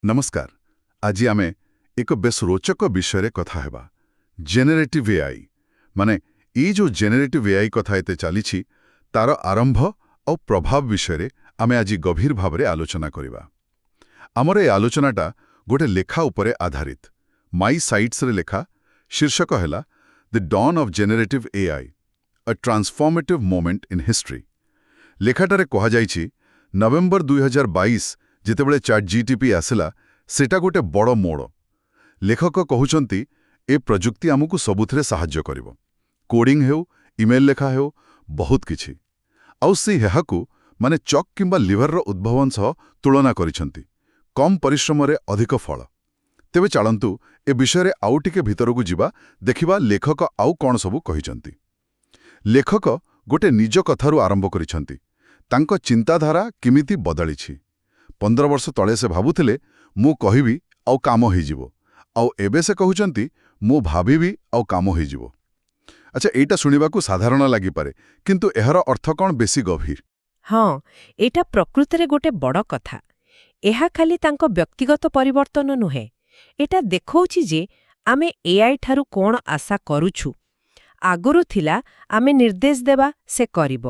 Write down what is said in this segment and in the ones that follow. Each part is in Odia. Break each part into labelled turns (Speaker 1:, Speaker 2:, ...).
Speaker 1: ନମସ୍କାର। ଆଜି ଆମେ ଏକ ବେଶ ରୋଚକ ବିଷୟରେ କଥା ହେବା, ଜେନେରେଟିଭ୍ ଏଆଇ। ମାନେ ଏଇ ଯୋଉ ଜେନେରେଟିଭ୍ ଏଆଇ କଥା ଏତେ ଚାଲିଛି, ତାର ଆରମ୍ଭ ଆଉ ପ୍ରଭାବ ବିଷୟରେ ଆମେ ଆଜି ଗଭୀର ଭାବରେ ଆଲୋଚନା କରିବା। ଆମର ଏ ଆଲୋଚନାଟା ଗୋଟେ ଲେଖା ଉପରେ ଆଧାରିତ, ମାଇ ସାଇଟ୍ସରେ ଲେଖା। ଶୀର୍ଷକ ହେଲା "The Dawn of Generative AI: A Transformative Moment in History"। ଲେଖାଟାରେ କୁହାଯାଇଛି, ନଭେମ୍ବର 2022 ଯେତେବେଳେ ଚାଟ୍ ଜିଟିପି ଆସିଲା, ସେଟା ଗୋଟେ ବଡ଼ ମୋଡ଼। ଲେଖକ କହୁଛନ୍ତି, ଏ ପ୍ରଯୁକ୍ତି ଆମକୁ ସବୁଥିରେ ସାହାଯ୍ୟ କରିବ, କୋଡ଼ିଂ ହେଉ, ଇମେଲ୍ ଲେଖା ହେଉ, ବହୁତ କିଛି। ଆଉ ସେ ଏହାକୁ ମାନେ ଚକ୍ କିମ୍ବା ଲିଭରର ଉଦ୍ଭାବନ ସହ ତୁଳନା କରିଛନ୍ତି, କମ୍ ପରିଶ୍ରମରେ ଅଧିକ ଫଳ। ତେବେ ଚାଲନ୍ତୁ, ଏ ବିଷୟରେ ଆଉ ଟିକେ ଭିତରକୁ ଯିବା, ଦେଖିବା ଲେଖକ ଆଉ କ'ଣ ସବୁ କହିଛନ୍ତି। ଲେଖକ ଗୋଟେ ନିଜ କଥାରୁ ଆରମ୍ଭ କରିଛନ୍ତି, ତାଙ୍କ ଚିନ୍ତାଧାରା କେମିତି ବଦଳିଛି। 15 ବର୍ଷ ତଳେ ସେ ଭାବୁଥିଲେ, ମୁଁ କହିବି ଆଉ କାମ ହେଇଯିବ। ଆଉ ଏବେ ସେ କହୁଛନ୍ତି, ମୁଁ ଭାବିବି ଆଉ କାମ ହେଇଯିବ। ଆଚ୍ଛା, ଏଇଟା ଶୁଣିବାକୁ ସାଧାରଣ ଲାଗିପାରେ, କିନ୍ତୁ ଏହାର ଅର୍ଥ କ'ଣ ବେଶୀ ଗଭୀର?
Speaker 2: ହଁ, ଏଇଟା ପ୍ରକୃତରେ ଗୋଟେ ବଡ଼ କଥା। ଏହା ଖାଲି ତାଙ୍କ ବ୍ୟକ୍ତିଗତ ପରିବର୍ତ୍ତନ ନୁହେଁ, ଏଇଟା ଦେଖାଉଛି ଯେ ଆମେ ଏଆଇ ଠାରୁ କ'ଣ ଆଶା କରୁଛୁ। ଆଗରୁ ଥିଲା ଆମେ ନିର୍ଦ୍ଦେଶ ଦେବା, ସେ କରିବ।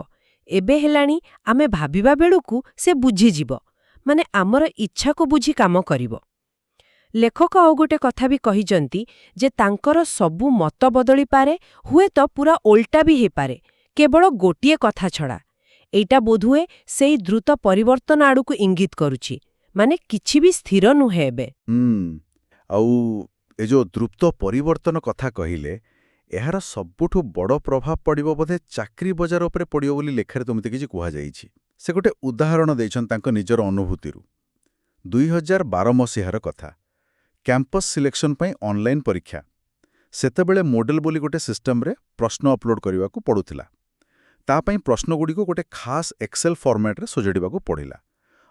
Speaker 2: ଏବେ ହେଲାଣି ଆମେ ଭାବିବା ବେଳକୁ ସେ ବୁଝିଯିବ, ମାନେ ଆମର ଇଚ୍ଛାକୁ ବୁଝି କାମ କରିବ। ଲେଖକ ଆଉ ଗୋଟେ କଥା ବି କହିଛନ୍ତି ଯେ ତାଙ୍କର ସବୁ ମତ ବଦଳିପାରେ, ହୁଏତ ପୁରା ଓଲଟା ବି ହେଇପାରେ, କେବଳ ଗୋଟିଏ କଥା ଛଡ଼ା। ଏଇଟା ବୋଧହୁଏ ସେଇ ଦ୍ରୁତ ପରିବର୍ତ୍ତନ ଆଡ଼କୁ ଇଙ୍ଗିତ କରୁଛି, ମାନେ କିଛି ବି ସ୍ଥିର ନୁହେଁ ଏବେ।
Speaker 3: ଆଉ ଏ ଯୋଉ ଦ୍ରୁତ ପରିବର୍ତ୍ତନ କଥା କହିଲେ, ଏହାର ସବୁଠୁ ବଡ଼ ପ୍ରଭାବ ପଡ଼ିବ ବୋଧେ ଚାକିରି ବଜାର ଉପରେ ପଡ଼ିବ ବୋଲି ଲେଖାରେ ତୁମେ କିଛି କୁହାଯାଇଛି। ସେ ଗୋଟେ ଉଦାହରଣ ଦେଇଛନ୍ତି ତାଙ୍କ ନିଜର ଅନୁଭୂତିରୁ। 2012 ମସିହାର କଥା, କ୍ୟାମ୍ପସ୍ ସିଲେକ୍ସନ୍ ପାଇଁ ଅନଲାଇନ୍ ପରୀକ୍ଷା। ସେତେବେଳେ ମୁଡଲ୍ ବୋଲି ଗୋଟେ ସିଷ୍ଟମରେ ପ୍ରଶ୍ନ ଅପଲୋଡ୍ କରିବାକୁ ପଡ଼ୁଥିଲା। ତା ପାଇଁ ପ୍ରଶ୍ନଗୁଡ଼ିକୁ ଗୋଟେ ଖାସ୍ ଏକ୍ସେଲ୍ ଫର୍ମାଟ୍ରେ ସଜାଡ଼ିବାକୁ ପଡ଼ିଲା।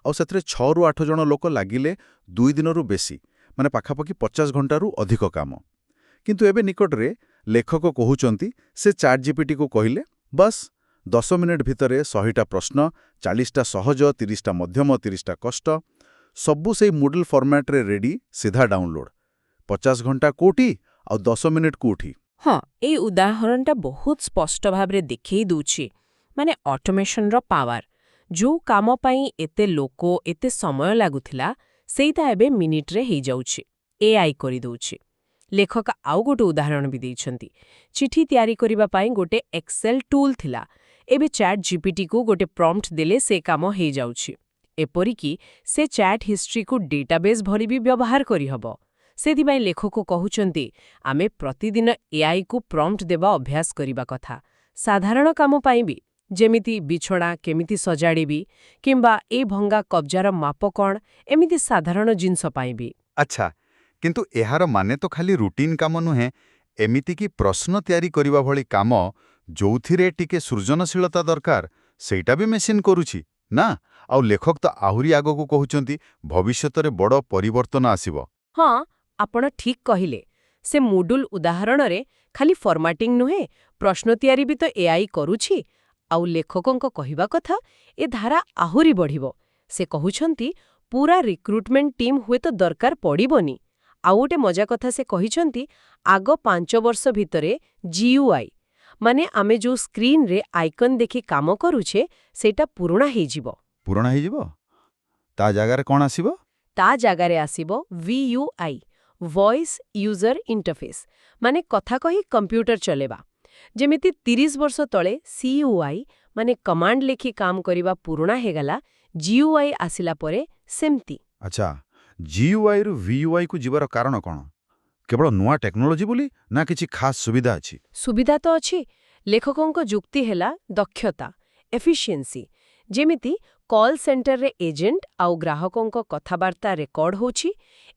Speaker 3: ଆଉ ସେଥିରେ 6ରୁ 8 ଜଣ ଲୋକ ଲାଗିଲେ 2 ଦିନରୁ ବେଶୀ, ମାନେ ପାଖାପାଖି 50 ଘଣ୍ଟାରୁ ଅଧିକ କାମ। କିନ୍ତୁ ଏବେ ନିକଟରେ ଲେଖକ କହୁଛନ୍ତି, ସେ ଚାଟ୍ ଜିପିଟିକୁ କହିଲେ, ବାସ୍, 10 ମିନିଟ୍ ଭିତରେ 100ଟା ପ୍ରଶ୍ନ, 40ଟା ସହଜ, 30ଟା ମଧ୍ୟମ, 30ଟା କଷ୍ଟ, ସବୁ ସେଇ ମୁଡଲ୍ ଫର୍ମାଟ୍ରେ ରେଡି, ସିଧା ଡାଉନଲୋଡ୍। 50 ଘଣ୍ଟା କୋଉଠି ଆଉ 10 ମିନିଟ୍ କୋଉଠି!
Speaker 4: ହଁ, ଏଇ ଉଦାହରଣଟା ବହୁତ ସ୍ପଷ୍ଟ ଭାବରେ ଦେଖେଇ ଦଉଛି ମାନେ ଅଟୋମେସନର ପାୱାର। ଯୋଉ କାମ ପାଇଁ ଏତେ ଲୋକ, ଏତେ ସମୟ ଲାଗୁଥିଲା, ସେଇଟା ଏବେ ମିନିଟ୍ରେ ହେଇଯାଉଛି, ଏଆଇ କରିଦଉଛି। ଲେଖକ ଆଉ ଗୋଟେ ଉଦାହରଣ ବି ଦେଇଛନ୍ତି। ଚିଠି ତିଆରି କରିବା ପାଇଁ ଗୋଟେ ଏକ୍ସେଲ୍ ଟୁଲ୍ ଥିଲା। ଏବେ ଚାଟ୍ ଜିପିଟିକୁ ଗୋଟେ ପ୍ରମ୍ପ୍ଟ ଦେଲେ ସେ କାମ ହେଇଯାଉଛି। ଏପରିକି ସେ ଚାଟ୍ ହିଷ୍ଟ୍ରିକୁ ଡେଟାବେସ୍ ଭଳି ବି ବ୍ୟବହାର କରିହବ। ସେଥିପାଇଁ ଲେଖକ କହୁଛନ୍ତି, ଆମେ ପ୍ରତିଦିନ ଏଆଇକୁ ପ୍ରମ୍ପ୍ଟ ଦେବା ଅଭ୍ୟାସ କରିବା କଥା, ସାଧାରଣ କାମ ପାଇଁ ବି, ଯେମିତି ବିଛଣା କେମିତି ସଜାଡ଼ିବି କିମ୍ବା ଏ ଭଙ୍ଗା କବଜାର ମାପ କ'ଣ, ଏମିତି ସାଧାରଣ ଜିନିଷ ପାଇଁ ବି।
Speaker 5: ଆଚ୍ଛା, କିନ୍ତୁ ଏହାର ମାନେ ତ ଖାଲି ରୁଟିନ୍ କାମ ନୁହେଁ। ଏମିତିକି ପ୍ରଶ୍ନ ତିଆରି କରିବା ଭଳି କାମ, ଯୋଉଥିରେ ଟିକେ ସୃଜନଶୀଳତା ଦରକାର, ସେଇଟା ବି ମେସିନ୍ କରୁଛି ନା? ଆଉ ଲେଖକ ତ ଆହୁରି ଆଗକୁ କହୁଛନ୍ତି, ଭବିଷ୍ୟତରେ ବଡ଼ ପରିବର୍ତ୍ତନ ଆସିବ।
Speaker 4: ହଁ, ଆପଣ ଠିକ୍ କହିଲେ। ସେ ମୁଡୁଲ ଉଦାହରଣରେ ଖାଲି ଫର୍ମାଟିଂ ନୁହେଁ, ପ୍ରଶ୍ନ ତିଆରି ବି ତ ଏଆଇ କରୁଛି। ଆଉ ଲେଖକଙ୍କ କହିବା କଥା, ଏ ଧାରା ଆହୁରି ବଢ଼ିବ। ସେ କହୁଛନ୍ତି, ପୁରା ରିକ୍ରୁଟମେଣ୍ଟ ଟିମ୍ ହୁଏତ ଦରକାର ପଡ଼ିବନି। ଆଉ ଗୋଟେ ମଜା କଥା ସେ କହିଛନ୍ତି, ଆଗ 5 ବର୍ଷ ଭିତରେ ଜିୟୁଆଇ, ମାନେ ଆମେ ଯୋଉ ସ୍କ୍ରିନରେ ଆଇକନ୍ ଦେଖି କାମ କରୁଛେ, ସେଇଟା ପୁରୁଣା ହେଇଯିବ।
Speaker 5: ପୁରୁଣା ହେଇଯିବ? ତା ଜାଗାରେ କ'ଣ ଆସିବ?
Speaker 4: ତା ଜାଗାରେ ଆସିବ ଭିୟୁଆଇ, ଭଏସ୍ ୟୁଜର ଇଣ୍ଟରଫେସ୍, ମାନେ କଥା କହି କମ୍ପ୍ୟୁଟର ଚଲେଇବା। ଯେମିତି 30 ବର୍ଷ ତଳେ ସିୟୁଆଇ, ମାନେ କମାଣ୍ଡ ଲେଖି କାମ କରିବା ପୁରୁଣା ହେଇଗଲା ଜିୟୁଆଇ ଆସିଲା ପରେ, ସେମିତି।
Speaker 5: ଆଚ୍ଛା, ଜିୟୁଆଇରୁ ଭିୟୁଆଇକୁ ଯିବାର କାରଣ କ'ଣ? କେବଳ ନୂଆ ଟେକ୍ନୋଲୋଜି ବୋଲି ନା କିଛି ଖାସ୍ ସୁବିଧା ଅଛି?
Speaker 4: ସୁବିଧା ତ ଅଛି। ଲେଖକଙ୍କ ଯୁକ୍ତି ହେଲା ଦକ୍ଷତା, ଏଫିସିଏନ୍ସି। ଯେମିତି କଲ୍ ସେଣ୍ଟରରେ ଏଜେଣ୍ଟ ଆଉ ଗ୍ରାହକଙ୍କ କଥାବାର୍ତ୍ତା ରେକର୍ଡ ହେଉଛି,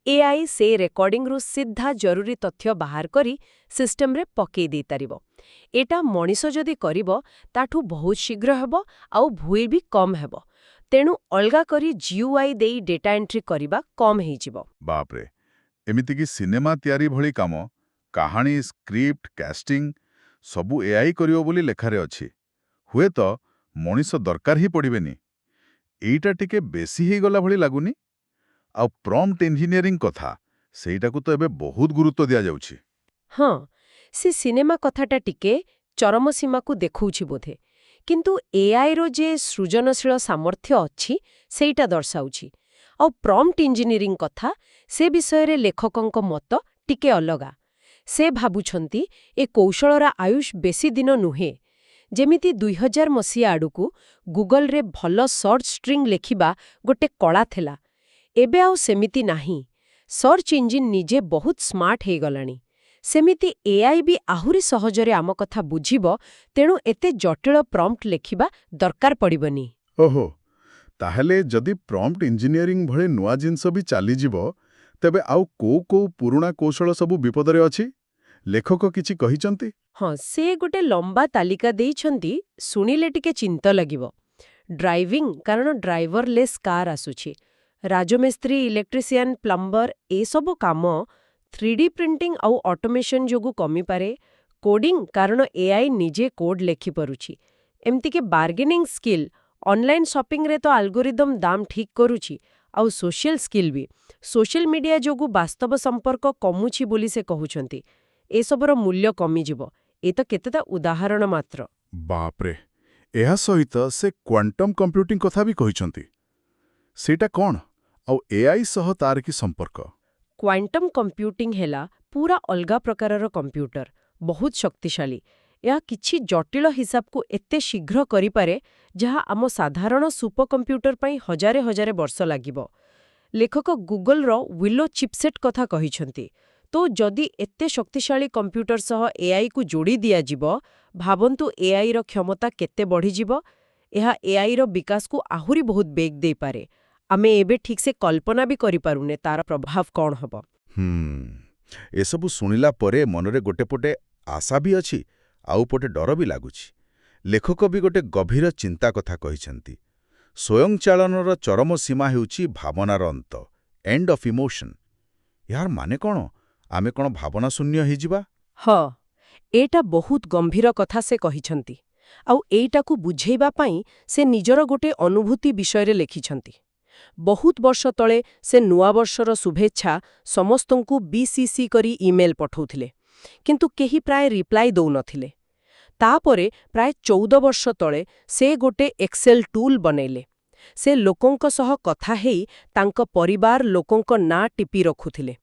Speaker 4: ଏଆଇ ସେ ରେକର୍ଡିଂରୁ ସିଧା ଜରୁରୀ ତଥ୍ୟ ବାହାର କରି ସିଷ୍ଟମରେ ପକେଇ ଦେଇପାରିବ। ଏଟା ମଣିଷ ଯଦି କରିବ, ତାଠୁ ବହୁତ ଶୀଘ୍ର ହେବ ଆଉ ଭୁଲ ବି କମ୍ ହେବ। ତେଣୁ ଅଲଗା କରି ଜିୟୁଆଇ ଦେଇ ଡେଟା ଏଣ୍ଟ୍ରି କରିବା କମ୍ ହେଇଯିବ।
Speaker 1: ବାପରେ! ଏମିତିକି ସିନେମା ତିଆରି ଭଳି କାମ, କାହାଣୀ, ସ୍କ୍ରିପ୍ଟ, କାଷ୍ଟିଂ ସବୁ ଏଆଇ କରିବ ବୋଲି ଲେଖାରେ ଅଛି। ହୁଏତ ମଣିଷ ଦରକାର ହିଁ ପଡ଼ିବେନି। ଏଇଟା ଟିକେ ବେଶୀ ହେଇଗଲା ଭଳି ଲାଗୁନି? ଆଉ ପ୍ରମ୍ପ୍ଟ ଇଞ୍ଜିନିୟରିଂ କଥା, ସେଇଟାକୁ ତ ଏବେ ବହୁତ ଗୁରୁତ୍ୱ ଦିଆଯାଉଛି।
Speaker 2: ହଁ, ସେ ସିନେମା କଥାଟା ଟିକେ ଚରମ ସୀମାକୁ ଦେଖଉଛି ବୋଧେ। କିନ୍ତୁ ଏଆଇର ଯେ ସୃଜନଶୀଳ ସାମର୍ଥ୍ୟ ଅଛି, ସେଇଟା ଦର୍ଶାଉଛି। ଆଉ ପ୍ରମ୍ପ୍ଟ ଇଞ୍ଜିନିୟରିଂ କଥା, ସେ ବିଷୟରେ ଲେଖକଙ୍କ ମତ ଟିକେ ଅଲଗା। ସେ ଭାବୁଛନ୍ତି ଏ କୌଶଳର ଆୟୁଷ ବେଶୀ ଦିନ ନୁହେଁ। ଯେମିତି 2000 ମସିହା ଆଡ଼କୁ ଗୁଗଲରେ ଭଲ ସର୍ଚ୍ଚ ଷ୍ଟ୍ରିଙ୍ଗ ଲେଖିବା ଗୋଟେ କଳା ଥିଲା, ଏବେ ଆଉ ସେମିତି ନାହିଁ। ସର୍ଚ୍ଚ ଇଞ୍ଜିନ୍ ନିଜେ ବହୁତ ସ୍ମାର୍ଟ ହେଇଗଲାଣି। ସେମିତି ଏଆଇ ବି ଆହୁରି ସହଜରେ ଆମ କଥା ବୁଝିବ, ତେଣୁ ଏତେ ଜଟିଳ ପ୍ରମ୍ପ୍ଟ ଲେଖିବା ଦରକାର ପଡ଼ିବନି।
Speaker 1: ଓହୋ, ତାହେଲେ ଯଦି ପ୍ରମ୍ପ୍ଟ ଇଞ୍ଜିନିୟରିଂ ଭଳି ନୂଆ ଜିନିଷ ବି ଚାଲିଯିବ, ତେବେ ଆଉ କୋଉ କୋଉ ପୁରୁଣା କୌଶଳ ସବୁ ବିପଦରେ ଅଛି? ଲେଖକ କିଛି କହିଛନ୍ତି?
Speaker 2: ହଁ, ସେ ଗୋଟେ ଲମ୍ବା ତାଲିକା ଦେଇଛନ୍ତି, ଶୁଣିଲେ ଟିକେ ଚିନ୍ତା ଲାଗିବ। ଡ୍ରାଇଭିଂ, କାରଣ ଡ୍ରାଇଭରଲେସ୍ କାର୍ ଆସୁଛି। ରାଜମିସ୍ତ୍ରୀ, ଇଲେକ୍ଟ୍ରିସିଆନ୍, ପ୍ଲମ୍ବର ଏସବୁ କାମ 3D printing ଆଉ ଅଟୋମେସନ୍ ଯୋଗୁଁ କମିପାରେ। କୋଡିଂ, କାରଣ ଏଆଇ ନିଜେ କୋଡ୍ ଲେଖିପାରୁଛି। ଏମିତିକି ବାର୍ଗେନିଂ ସ୍କିଲ୍, ଅନଲାଇନ୍ ସପିଂରେ ତ ଆଲଗୋରିଦମ୍ ଦାମ ଠିକ୍ କରୁଛି। ଆଉ ସୋସିଆଲ ସ୍କିଲ୍ ବି, ସୋସିଆଲ ମିଡିଆ ଯୋଗୁଁ ବାସ୍ତବ ସମ୍ପର୍କ କମୁଛି ବୋଲି ସେ କହୁଛନ୍ତି। ଏସବୁର ମୂଲ୍ୟ କମିଯିବ। ଏ ତ କେତେଟା ଉଦାହରଣ ମାତ୍ର।
Speaker 1: ବାପରେ! ଏହା ସହିତ ସେ କ୍ୱାଣ୍ଟମ୍ କମ୍ପ୍ୟୁଟିଂ କଥା ବି କହିଛନ୍ତି। ସେଇଟା କ'ଣ ଆଉ ଏଆଇ ସହ ତାର କି ସମ୍ପର୍କ?
Speaker 2: କ୍ୱାଣ୍ଟମ୍ କମ୍ପ୍ୟୁଟିଂ ହେଲା ପୁରା ଅଲଗା ପ୍ରକାରର କମ୍ପ୍ୟୁଟର, ବହୁତ ଶକ୍ତିଶାଳୀ। ଏହା କିଛି ଜଟିଳ ହିସାବକୁ ଏତେ ଶୀଘ୍ର କରିପାରେ, ଯାହା ଆମ ସାଧାରଣ ସୁପର କମ୍ପ୍ୟୁଟର ପାଇଁ ହଜାରେ ହଜାରେ ବର୍ଷ ଲାଗିବ। ଲେଖକ ଗୁଗଲର ୱିଲୋ ଚିପସେଟ୍ କଥା କହିଛନ୍ତି। ତ ଯଦି ଏତେ ଶକ୍ତିଶାଳୀ କମ୍ପ୍ୟୁଟର ସହ ଏଆଇକୁ ଯୋଡ଼ି ଦିଆଯିବ, ଭାବନ୍ତୁ ଏଆଇର କ୍ଷମତା କେତେ ବଢ଼ିଯିବ। ଏହା ଏଆଇର ବିକାଶକୁ ଆହୁରି ବହୁତ ବେଗ ଦେଇପାରେ। ଆମେ ଏବେ ଠିକ୍ସେ କଳ୍ପନା ବି କରିପାରୁନେ ତାର ପ୍ରଭାବ କ'ଣ ହେବ।
Speaker 3: ଏସବୁ ଶୁଣିଲା ପରେ ମନରେ ଗୋଟେ ପଟେ ଆଶା ବି ଅଛି, ଆଉ ପଟେ ଡର ବି ଲାଗୁଛି। ଲେଖକ ବି ଗୋଟେ ଗଭୀର ଚିନ୍ତା କଥା କହିଛନ୍ତି। ସ୍ୱୟଂଚାଳନର ଚରମ ସୀମା ହେଉଛି ଭାବନାର ଅନ୍ତ, ଏଣ୍ଡ ଅଫ୍ ଇମୋସନ୍। ଏହାର ମାନେ କ'ଣ? ଆମେ କ'ଣ ଭାବନା ଶୂନ୍ୟ ହେଇଯିବା?
Speaker 2: ହଁ, ଏଇଟା ବହୁତ ଗମ୍ଭୀର କଥା ସେ କହିଛନ୍ତି। ଆଉ ଏଇଟାକୁ ବୁଝେଇବା ପାଇଁ ସେ ନିଜର ଗୋଟେ ଅନୁଭୂତି ବିଷୟରେ ଲେଖିଛନ୍ତି। ବହୁତ ବର୍ଷ ତଳେ ସେ ନୂଆବର୍ଷର ଶୁଭେଚ୍ଛା ସମସ୍ତଙ୍କୁ ବିସିସି କରି ଇମେଲ୍ ପଠାଉଥିଲେ, କିନ୍ତୁ କେହି ପ୍ରାୟ ରିପ୍ଲାଇ ଦଉନଥିଲେ। ତାପରେ ପ୍ରାୟ 14 ବର୍ଷ ତଳେ ସେ ଗୋଟେ ଏକ୍ସେଲ୍ ଟୁଲ୍ ବନେଇଲେ। ସେ ଲୋକଙ୍କ ସହ କଥା ହେଇ ତାଙ୍କ ପରିବାର ଲୋକଙ୍କ ନାଁ ଟିପି ରଖୁଥିଲେ।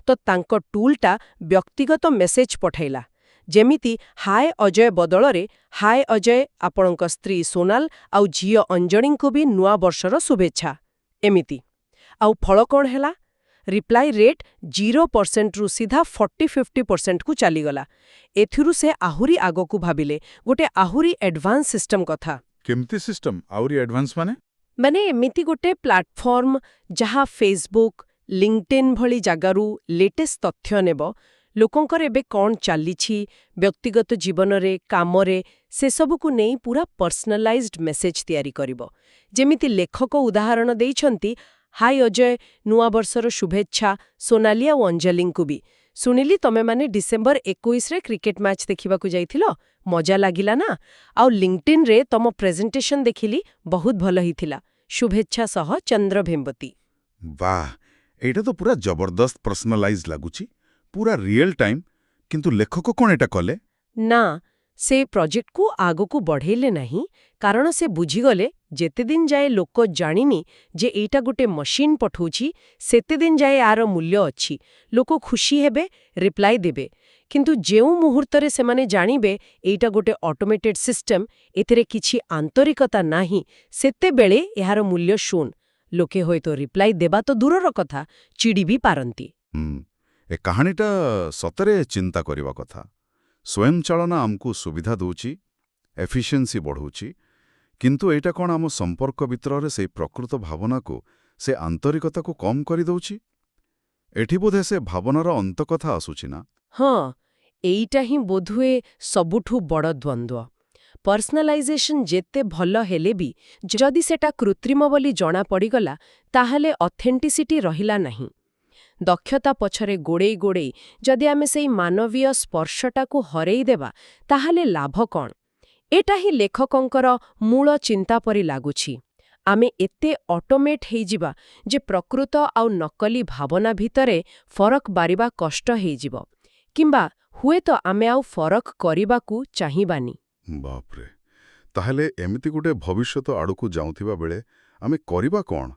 Speaker 2: ତ ତାଙ୍କ ଟୁଲ୍ଟା ବ୍ୟକ୍ତିଗତ ମେସେଜ ପଠାଇଲା, ଯେମିତି ହାଏ ଅଜୟ ବଦଳରେ ହାଏ ଅଜୟ, ଆପଣଙ୍କ ସ୍ତ୍ରୀ ସୋନାଲ ଆଉ ଝିଅ ଅଞ୍ଜଳିଙ୍କୁ ବି ନୂଆ ବର୍ଷର ଶୁଭେଚ୍ଛା, ଏମିତି। ଆଉ ଫଳ କ'ଣ ହେଲା? ରିପ୍ଲାଇ ରେଟ୍ 0%ରୁ ସିଧା 40-50%କୁ ଚାଲିଗଲା। ଏଥିରୁ ସେ ଆହୁରି ଆଗକୁ ଭାବିଲେ, ଗୋଟେ ଆହୁରି ଆଡଭାନ୍ସ ସିଷ୍ଟମ କଥା।
Speaker 1: କେମିତି ସିଷ୍ଟମ? ଆହୁରି ଆଡଭାନ୍ସ ମାନେ?
Speaker 2: ମାନେ ଏମିତି ଗୋଟେ ପ୍ଲାଟଫର୍ମ ଯାହା ଫେସବୁକ୍, ଲିଙ୍କଡିନ୍ ଭଳି ଜାଗାରୁ ଲେଟେଷ୍ଟ ତଥ୍ୟ ନେବ, ଲୋକଙ୍କର ଏବେ କ'ଣ ଚାଲିଛି ବ୍ୟକ୍ତିଗତ ଜୀବନରେ, କାମରେ, ସେସବୁକୁ ନେଇ ପୁରା ପର୍ସନାଲାଇଜ୍ଡ ମେସେଜ ତିଆରି କରିବ। ଯେମିତି ଲେଖକ ଉଦାହରଣ ଦେଇଛନ୍ତି, ହାଇ ଅଜୟ, ନୂଆବର୍ଷର ଶୁଭେଚ୍ଛା, ସୋନାଲି ଆଉ ଅଞ୍ଜଲିଙ୍କୁ ବି। ଶୁଣିଲି ତମେମାନେ ଡିସେମ୍ବର 21ରେ କ୍ରିକେଟ ମ୍ୟାଚ୍ ଦେଖିବାକୁ ଯାଇଥିଲ, ମଜା ଲାଗିଲା ନା? ଆଉ ଲିଙ୍କଡିନ୍ରେ ତମ ପ୍ରେଜେଣ୍ଟେସନ ଦେଖିଲି, ବହୁତ ଭଲ ହେଇଥିଲା। ଶୁଭେଚ୍ଛା ସହ ଚନ୍ଦ୍ର ଭେମ୍ବତୀ।
Speaker 1: ବାଃ, ଏଇଟା ତ ପୁରା ଜବରଦସ୍ତ ପର୍ସନାଲାଇଜ୍ ଲାଗୁଛି, ପୁରା ରିଏଲ୍ ଟାଇମ୍। କିନ୍ତୁ ଲେଖକ କ'ଣ ଏଟା କଲେ?
Speaker 2: ନା, ସେ ପ୍ରୋଜେକ୍ଟକୁ ଆଗକୁ ବଢ଼େଇଲେ ନାହିଁ, କାରଣ ସେ ବୁଝିଗଲେ ଯେତେ ଦିନ ଯାଏ ଲୋକ ଜାଣିନି ଯେ ଏଇଟା ଗୋଟେ ମସିନ୍ ପଠଉଛି, ସେତେ ଦିନ ଯାଏ ୟାର ମୂଲ୍ୟ ଅଛି। ଲୋକ ଖୁସି ହେବେ, ରିପ୍ଲାଇ ଦେବେ। କିନ୍ତୁ ଯେଉଁ ମୁହୂର୍ତ୍ତରେ ସେମାନେ ଜାଣିବେ ଏଇଟା ଗୋଟେ ଅଟୋମେଟେଡ୍ ସିଷ୍ଟମ, ଏଥିରେ କିଛି ଆନ୍ତରିକତା ନାହିଁ, ସେତେବେଳେ ଏହାର ମୂଲ୍ୟ ଶୂନ। ଲୋକେ ହୁଏତ ରିପ୍ଲାଇ ଦେବା ତ ଦୂରର କଥା, ଚିଡ଼ି ବି ପାରନ୍ତି।
Speaker 1: ଏ କାହାଣୀଟା ସତରେ ଚିନ୍ତା କରିବା କଥା। ସ୍ୱୟଂଚାଳନା ଆମକୁ ସୁବିଧା ଦଉଛି, ଏଫିସିଏନ୍ସି ବଢ଼ଉଛି, କିନ୍ତୁ ଏଇଟା କ'ଣ ଆମ ସମ୍ପର୍କ ଭିତରରେ ସେଇ ପ୍ରକୃତ ଭାବନାକୁ, ସେ ଆନ୍ତରିକତାକୁ କମ୍ କରିଦଉଛି? ଏଠି ବୋଧେ ସେ ଭାବନାର ଅନ୍ତ କଥା ଆସୁଛି ନା?
Speaker 2: ହଁ, ଏଇଟା ହିଁ ବୋଧହୁଏ ସବୁଠୁ ବଡ଼ ଦ୍ୱନ୍ଦ୍ୱ। ପର୍ସନାଲାଇଜେସନ ଯେତେ ଭଲ ହେଲେ ବି ଯଦି ସେଟା କୃତ୍ରିମ ବୋଲି ଜଣା ପଡ଼ିଗଲା, ତାହେଲେ ଅଥେଣ୍ଟିସିଟି ରହିଲା ନାହିଁ। ଦକ୍ଷତା ପଛରେ ଗୋଡ଼େଇ ଗୋଡ଼େଇ ଯଦି ଆମେ ସେଇ ମାନବୀୟ ସ୍ପର୍ଶଟାକୁ ହରେଇ ଦେବା, ତାହେଲେ ଲାଭ କ'ଣ? ଏଟା ହିଁ ଲେଖକଙ୍କର ମୂଳ ଚିନ୍ତା ପରି ଲାଗୁଛି। ଆମେ ଏତେ ଅଟୋମେଟ୍ ହେଇଯିବା ଯେ ପ୍ରକୃତ ଆଉ ନକଲି ଭାବନା ଭିତରେ ଫରକ ବାରିବା କଷ୍ଟ ହେଇଯିବ, କିମ୍ବା ହୁଏତ ଆମେ ଆଉ ଫରକ କରିବାକୁ ଚାହିଁବାନି।
Speaker 1: ବାପରେ! ତାହେଲେ ଏମିତି ଗୋଟେ ଭବିଷ୍ୟତ ଆଡ଼କୁ ଯାଉଥିବା ବେଳେ ଆମେ କରିବା କ'ଣ?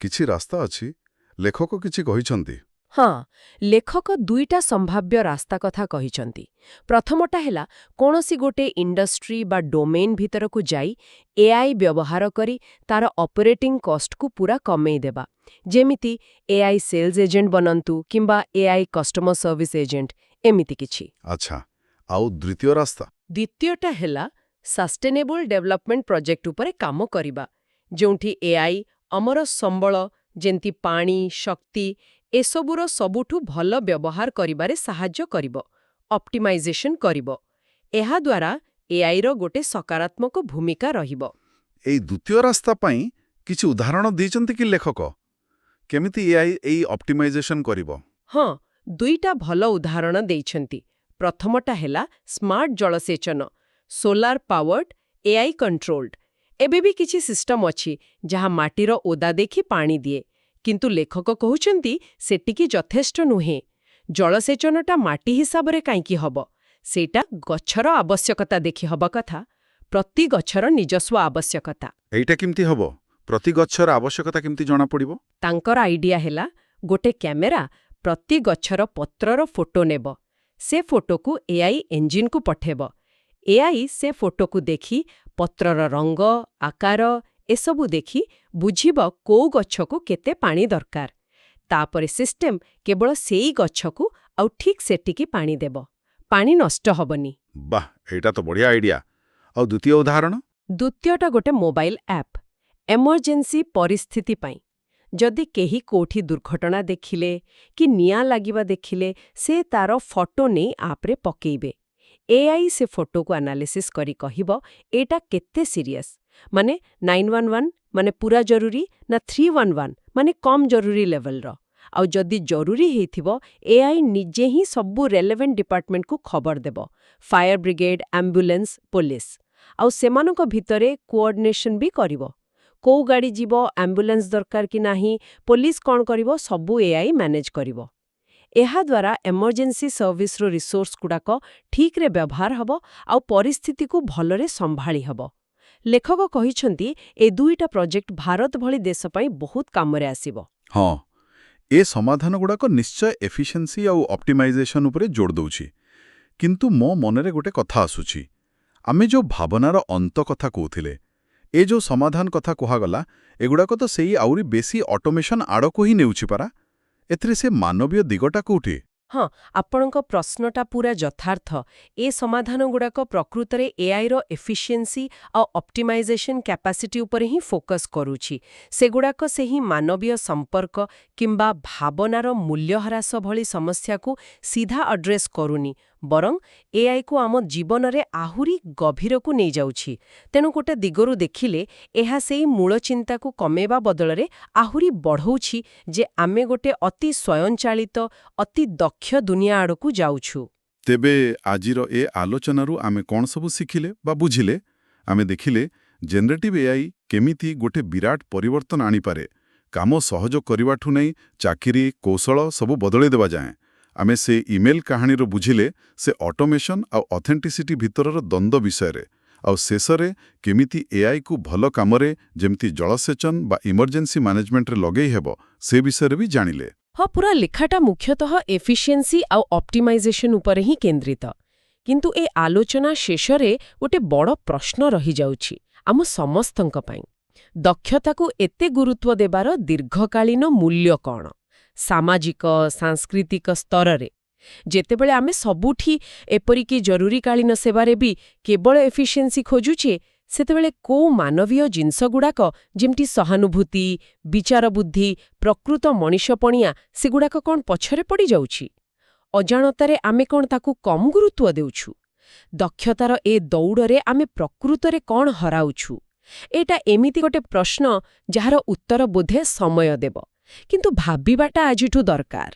Speaker 1: କିଛି ରାସ୍ତା ଅଛି? ଲେଖକ କିଛି କହିଛନ୍ତି?
Speaker 2: ହଁ, ଲେଖକ ଦୁଇଟା ସମ୍ଭାବ୍ୟ ରାସ୍ତା କଥା କହିଛନ୍ତି। ପ୍ରଥମଟା ହେଲା କୌଣସି ଗୋଟେ ଇଣ୍ଡଷ୍ଟ୍ରି ବା ଡୋମେନ୍ ଭିତରକୁ ଯାଇ ଏଆଇ ବ୍ୟବହାର କରି ତାର ଅପରେଟିଂ କଷ୍ଟକୁ ପୂରା କମେଇ ଦେବା। ଯେମିତି ଏଆଇ ସେଲ୍ସ ଏଜେଣ୍ଟ ବନନ୍ତୁ କିମ୍ବା ଏଆଇ କଷ୍ଟମର ସର୍ଭିସ ଏଜେଣ୍ଟ, ଏମିତି କିଛି।
Speaker 1: ଆଚ୍ଛା, ଆଉ ଦ୍ୱିତୀୟ ରାସ୍ତା?
Speaker 2: ଦ୍ୱିତୀୟଟା ହେଲା ସଷ୍ଟେନେବଲ୍ ଡେଭଲପମେଣ୍ଟ ପ୍ରୋଜେକ୍ଟ ଉପରେ କାମ କରିବା, ଯେଉଁଠି ଏଆଇ ଆମର ସମ୍ବଳ, ଯେମିତି ପାଣି, ଶକ୍ତି, ଏସବୁର ସବୁଠୁ ଭଲ ବ୍ୟବହାର କରିବାରେ ସାହାଯ୍ୟ କରିବ, ଅପ୍ଟିମାଇଜେସନ୍ କରିବ। ଏହାଦ୍ୱାରା ଏଆଇର ଗୋଟେ ସକାରାତ୍ମକ ଭୂମିକା ରହିବ।
Speaker 1: ଏଇ ଦ୍ୱିତୀୟ ରାସ୍ତା ପାଇଁ କିଛି ଉଦାହରଣ ଦେଇଛନ୍ତି କି ଲେଖକ? କେମିତି ଏଆଇ ଏଇ ଅପ୍ଟିମାଇଜେସନ୍ କରିବ?
Speaker 2: ହଁ, ଦୁଇଟା ଭଲ ଉଦାହରଣ ଦେଇଛନ୍ତି। ପ୍ରଥମଟା ହେଲା ସ୍ମାର୍ଟ ଜଳସେଚନ, ସୋଲାର ପାୱାର୍ଡ, ଏଆଇ କଣ୍ଟ୍ରୋଲ୍ଡ। ଏବେ ବି କିଛି ସିଷ୍ଟମ ଅଛି ଯାହା ମାଟିର ଓଦା ଦେଖି ପାଣି ଦିଏ, କିନ୍ତୁ ଲେଖକ କହୁଛନ୍ତି ସେତିକି ଯଥେଷ୍ଟ ନୁହେଁ। ଜଳସେଚନଟା ମାଟି ହିସାବରେ କାହିଁକି ହବ? ସେଇଟା ଗଛର ଆବଶ୍ୟକତା ଦେଖି ହବା କଥା, ପ୍ରତି ଗଛର ନିଜସ୍ୱ ଆବଶ୍ୟକତା।
Speaker 1: ଏଇଟା କେମିତି ହବ? ପ୍ରତି ଗଛର ଆବଶ୍ୟକତା କେମିତି ଜଣାପଡ଼ିବ?
Speaker 2: ତାଙ୍କର ଆଇଡିଆ ହେଲା ଗୋଟେ କ୍ୟାମେରା ପ୍ରତି ଗଛର ପତ୍ରର ଫଟୋ ନେବ, ସେ ଫଟୋକୁ ଏଆଇ ଇଞ୍ଜିନକୁ ପଠେଇବ। ଏଆଇ ସେ ଫଟୋକୁ ଦେଖି, ପତ୍ରର ରଙ୍ଗ, ଆକାର ଏସବୁ ଦେଖି ବୁଝିବ କୋଉ ଗଛକୁ କେତେ ପାଣି ଦରକାର। ତାପରେ ସିଷ୍ଟମ କେବଳ ସେଇ ଗଛକୁ ଆଉ ଠିକ୍ ସେତିକି ପାଣି ଦେବ। ପାଣି ନଷ୍ଟ ହବନି।
Speaker 1: ବାଃ, ଏଇଟା ତ ବଢ଼ିଆ ଆଇଡିଆ। ଆଉ ଦ୍ୱିତୀୟ ଉଦାହରଣ?
Speaker 2: ଦ୍ୱିତୀୟଟା ଗୋଟେ ମୋବାଇଲ ଆପ୍, ଏମର୍ଜେନ୍ସି ପରିସ୍ଥିତି ପାଇଁ। ଯଦି କେହି କୋଉଠି ଦୁର୍ଘଟଣା ଦେଖିଲେ କି ନିଆଁ ଲାଗିବା ଦେଖିଲେ, ସେ ତାର ଫଟୋ ନେଇ ଆପ୍ରେ ପକେଇବେ। ଏଆଇ ସେ ଫଟୋକୁ ଆନାଲିସିସ୍ କରି କହିବ ଏଇଟା କେତେ ସିରିୟସ୍, ମାନେ 911 ମାନେ ପୁରା ଜରୁରୀ ନା 311 ମାନେ କମ୍ ଜରୁରୀ ଲେଭେଲର। ଆଉ ଯଦି ଜରୁରୀ ହେଇଥିବ, ଏଆଇ ନିଜେ ହିଁ ସବୁ ରେଲେଭେଣ୍ଟ ଡିପାର୍ଟମେଣ୍ଟକୁ ଖବର ଦେବ, ଫାୟାର ବ୍ରିଗେଡ୍, ଆମ୍ବୁଲାନ୍ସ, ପୋଲିସ। ଆଉ ସେମାନଙ୍କ ଭିତରେ କୋଅର୍ଡିନେସନ ବି କରିବ। କୋଉ ଗାଡ଼ି ଯିବ, ଆମ୍ବୁଲାନ୍ସ ଦରକାର କି ନାହିଁ, ପୋଲିସ କ'ଣ କରିବ, ସବୁ ଏଆଇ ମ୍ୟାନେଜ କରିବ। ଏହାଦ୍ୱାରା ଏମର୍ଜେନ୍ସି ସର୍ଭିସର ରିସୋର୍ସ ଗୁଡ଼ାକ ଠିକ୍ରେ ବ୍ୟବହାର ହେବ ଆଉ ପରିସ୍ଥିତିକୁ ଭଲରେ ସମ୍ଭାଳି ହେବ। ଲେଖକ କହିଛନ୍ତି ଏ ଦୁଇଟା ପ୍ରୋଜେକ୍ଟ ଭାରତ ଭଳି ଦେଶ ପାଇଁ ବହୁତ କାମରେ ଆସିବ।
Speaker 1: ହଁ, ଏ ସମାଧାନଗୁଡ଼ାକ ନିଶ୍ଚୟ ଏଫିସିଏନ୍ସି ଆଉ ଅପ୍ଟିମାଇଜେସନ୍ ଉପରେ ଜୋର ଦେଉଛି। କିନ୍ତୁ ମୋ ମନରେ ଗୋଟେ କଥା ଆସୁଛି। ଆମେ ଯୋଉ ଭାବନାର ଅନ୍ତ କଥା କହୁଥିଲେ, ଏ ଯୋଉ ସମାଧାନ କଥା କୁହାଗଲା, ଏଗୁଡ଼ାକ ତ ସେଇ ଆହୁରି ବେଶୀ ଅଟୋମେସନ୍ ଆଡ଼କୁ ହିଁ ନେଉଛି ପରା। ଏଥିରେ ସେ ମାନବୀୟ ଦିଗଟା କୋଉଠି?
Speaker 2: ହଁ, ଆପଣଙ୍କ ପ୍ରଶ୍ନଟା ପୁରା ଯଥାର୍ଥ। ଏ ସମାଧାନଗୁଡ଼ାକ ପ୍ରକୃତରେ ଏଆଇର ଏଫିସିଏନ୍ସି ଆଉ ଅପ୍ଟିମାଇଜେସନ୍ କ୍ୟାପାସିଟି ଉପରେ ହିଁ ଫୋକସ୍ କରୁଛି। ସେଗୁଡ଼ାକ ସେହି ମାନବୀୟ ସମ୍ପର୍କ କିମ୍ବା ଭାବନାର ମୂଲ୍ୟହ୍ରାସ ଭଳି ସମସ୍ୟାକୁ ସିଧା ଆଡ୍ରେସ୍ କରୁନି, ବରଂ ଏଆଇକୁ ଆମ ଜୀବନରେ ଆହୁରି ଗଭୀରକୁ ନେଇଯାଉଛି। ତେଣୁ ଗୋଟେ ଦିଗରୁ ଦେଖିଲେ ଏହା ସେଇ ମୂଳ ଚିନ୍ତାକୁ କମେଇବା ବଦଳରେ ଆହୁରି ବଢ଼ଉଛି ଯେ ଆମେ ଗୋଟେ ଅତି ସ୍ୱୟଂଚାଳିତ, ଅତି ଦକ୍ଷ ଦୁନିଆ ଆଡ଼କୁ ଯାଉଛୁ।
Speaker 1: ତେବେ ଆଜିର ଏ ଆଲୋଚନାରୁ ଆମେ କ'ଣ ସବୁ ଶିଖିଲେ ବା ବୁଝିଲେ? ଆମେ ଦେଖିଲେ ଜେନେରେଟିଭ୍ ଏଆଇ କେମିତି ଗୋଟେ ବିରାଟ ପରିବର୍ତ୍ତନ ଆଣିପାରେ, କାମ ସହଜ କରିବାଠୁ ନେଇ ଚାକିରି, କୌଶଳ ସବୁ ବଦଳେଇ ଦେବା ଯାଏଁ। ଆମେ ସେ ଇମେଲ୍ କାହାଣୀରୁ ବୁଝିଲେ ସେ ଅଟୋମେସନ୍ ଆଉ ଅଥେଣ୍ଟିସିଟି ଭିତରର ଦ୍ୱନ୍ଦ୍ୱ ବିଷୟରେ। ଆଉ ଶେଷରେ କେମିତି ଏଆଇକୁ ଭଲ କାମରେ, ଯେମିତି ଜଳସେଚନ ବା ଇମର୍ଜେନ୍ସି ମ୍ୟାନେଜମେଣ୍ଟରେ ଲଗେଇ ହେବ, ସେ ବିଷୟରେ ବି ଜାଣିଲେ।
Speaker 4: ହଁ, ପୁରା ଲେଖାଟା ମୁଖ୍ୟତଃ ଏଫିସିଏନ୍ସି ଆଉ ଅପ୍ଟିମାଇଜେସନ୍ ଉପରେ ହିଁ କେନ୍ଦ୍ରିତ। କିନ୍ତୁ ଏ ଆଲୋଚନା ଶେଷରେ ଗୋଟେ ବଡ଼ ପ୍ରଶ୍ନ ରହିଯାଉଛି ଆମ ସମସ୍ତଙ୍କ ପାଇଁ। ଦକ୍ଷତାକୁ ଏତେ ଗୁରୁତ୍ୱ ଦେବାର ଦୀର୍ଘକାଳୀନ ମୂଲ୍ୟ କ'ଣ, ସାମାଜିକ, ସାଂସ୍କୃତିକ ସ୍ତରରେ? ଯେତେବେଳେ ଆମେ ସବୁଠି, ଏପରିକି ଜରୁରୀକାଳୀନ ସେବାରେ ବି କେବଳ ଏଫିସିଏନ୍ସି ଖୋଜୁଛେ, ସେତେବେଳେ କୋଉ ମାନବୀୟ ଜିନିଷଗୁଡ଼ାକ, ଯେମିତି ସହାନୁଭୂତି, ବିଚାରବୁଦ୍ଧି, ପ୍ରକୃତ ମଣିଷପଣିଆ, ସେଗୁଡ଼ାକ କ'ଣ ପଛରେ ପଡ଼ିଯାଉଛି? ଅଜାଣତରେ ଆମେ କ'ଣ ତାକୁ କମ୍ ଗୁରୁତ୍ୱ ଦେଉଛୁ? ଦକ୍ଷତାର ଏ ଦୌଡ଼ରେ ଆମେ ପ୍ରକୃତରେ କ'ଣ ହରାଉଛୁ? ଏଇଟା ଏମିତି ଗୋଟେ ପ୍ରଶ୍ନ ଯାହାର ଉତ୍ତର ବୋଧେ ସମୟ ଦେବ, କିନ୍ତୁ ଭାବିବାଟା ଆଜିଠୁ ଦରକାର।